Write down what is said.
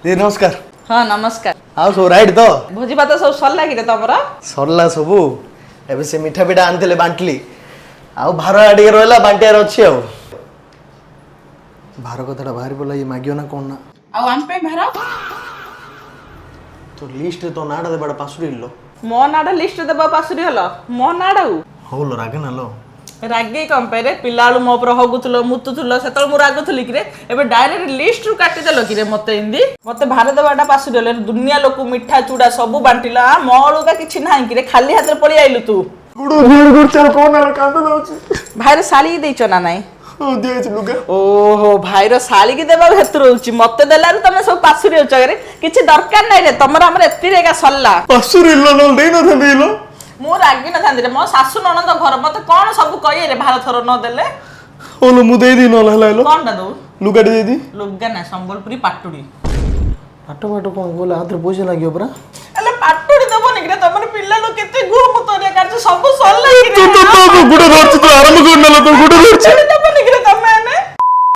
ଦିଦି, ନମସ୍କାର। ହଁ, ନମସ୍କାର। ଆଉ ସବୁ ରାଇଟ୍ ତ? ଭୋଜି ଭାତ ସବୁ ସରିଲା କିରେ ତମର? ସରିଲା ସବୁ। ଏବେ ସେ ମିଠା ପିଠା ଆଣିଥିଲେ, ବାଣ୍ଟିଲି। ଆଉ ଭାର ଟିକେ ରହିଲା, ବାଣ୍ଟିବାର ଅଛି। ଆଉ ଭାର କଥାଟା ବାହାରି ପଡ଼ିଲା, ଇଏ ମାଗିବ ନା କ'ଣ ନା। ଆଉ ଆମ ପାଇଁ ଭାର? ତୋ ଲିଷ୍ଟରେ ତୋ ନାଁଟା ଦେବାଟା ପାଶୁରି ଲୋ। ମୋ ନାଁଟା ଲିଷ୍ଟ ଦେବା ପାଶୁରି ହଲ ମୋ ନାଁଟାକୁ? ହଉ ଲୋ, ରାଗ ନା ଲୋ। ରାଗି କଣ ପାଇଁ ରେ? ପିଲାବେଳୁ ମୋ ଉପରେ ହଗୁଥିଲ, ମୁତୁଥିଲ, ସେତେବେଳେ ମୁଁ ରାଗୁଥିଲି କିରେ? ଏବେ ଡାଇରେକ୍ଟ ଲିଷ୍ଟରୁ କାଟିଦେଲ କିରେ ମତେ? ଏମିତି ମତେ ଭାର ଦେବାଟା ପାଶୁରି ହଲ? ଦୁନିଆ ଲୋକ ମିଠା ଚୁଡ଼ା ସବୁ ବାଣ୍ଟିଲ, ଆ ମୋ ଅଳୁକା କିଛି ନାହିଁ କିରେ? ଖାଲି ହାତରେ ପଳେଇ ଆଇଲୁ ତୁ। ଗୁଡ଼ ଭିଡ଼ କରୁଛି, ଆଉ କ'ଣ ନା, କାନ୍ଦ ଯାଉଛି। ଭାଇର ଶାଳୀ ଦେଇଛ ନା ନାଇଁ? ହଉ, ଦିଆଯାଇଛି ଲୁଗା। ଓହୋ, ଭାଇର ଶାଳୀକି ଦେବାକୁ ହେତୁ ରହୁଛି, ମତେ ଦେଲାରୁ ତମେ ସବୁ ପାଶୁରି ହଉଛ ରେ। କିଛି ଦରକାର ନାହିଁ ରେ ତମର, ଆମର ଏତିରେ ଏକା ସରିଲା। ପାଶୁରି ଲୋ, ନହେଲେ ଦେଇନଥାନ୍ତି ଲୋ। ମୁଁ ରାଗି ନଥାନ୍ତି ରେ। ମୋ ଶାଶୁ ନଣନ୍ଦ ଘର, ମତେ କଣ ସବୁ କହିରେ ଭାର ଥର ନ ଦେଲେ? ହଉ ଲୋ, ମୁଁ ଦେଇଦିି ନହେଲେ, ହେଲା ଲୋ। କଣଟା ଦଉ? ଲୁଗାଟି ଦେଇଦି। ଲୁଗା ନା, ସମ୍ବଲପୁରୀ ପାଟୁଡ଼ି। ପାଟ ପାଟ କ'ଣ କହିଲେ ହାତରେ ପଇସା ଲାଗିବ ପରା। ହେଲେ ପାଟୁଡ଼ି ଦବନି କିରେ? ତମର ପିଲା ଲୋକ କେତେ ଗୁହ ମୁଁ ତରିଆ କାଟୁଛି, ସବୁ ସରିଲା କିରେ? ତୁ ତ ତୋ ଗୁଡ଼ ଧରିଛୁ, ତୁ ଆରମ୍ଭ କରିନେଲ, ତୋ ଗୁଡ଼ ଧରିଛୁ।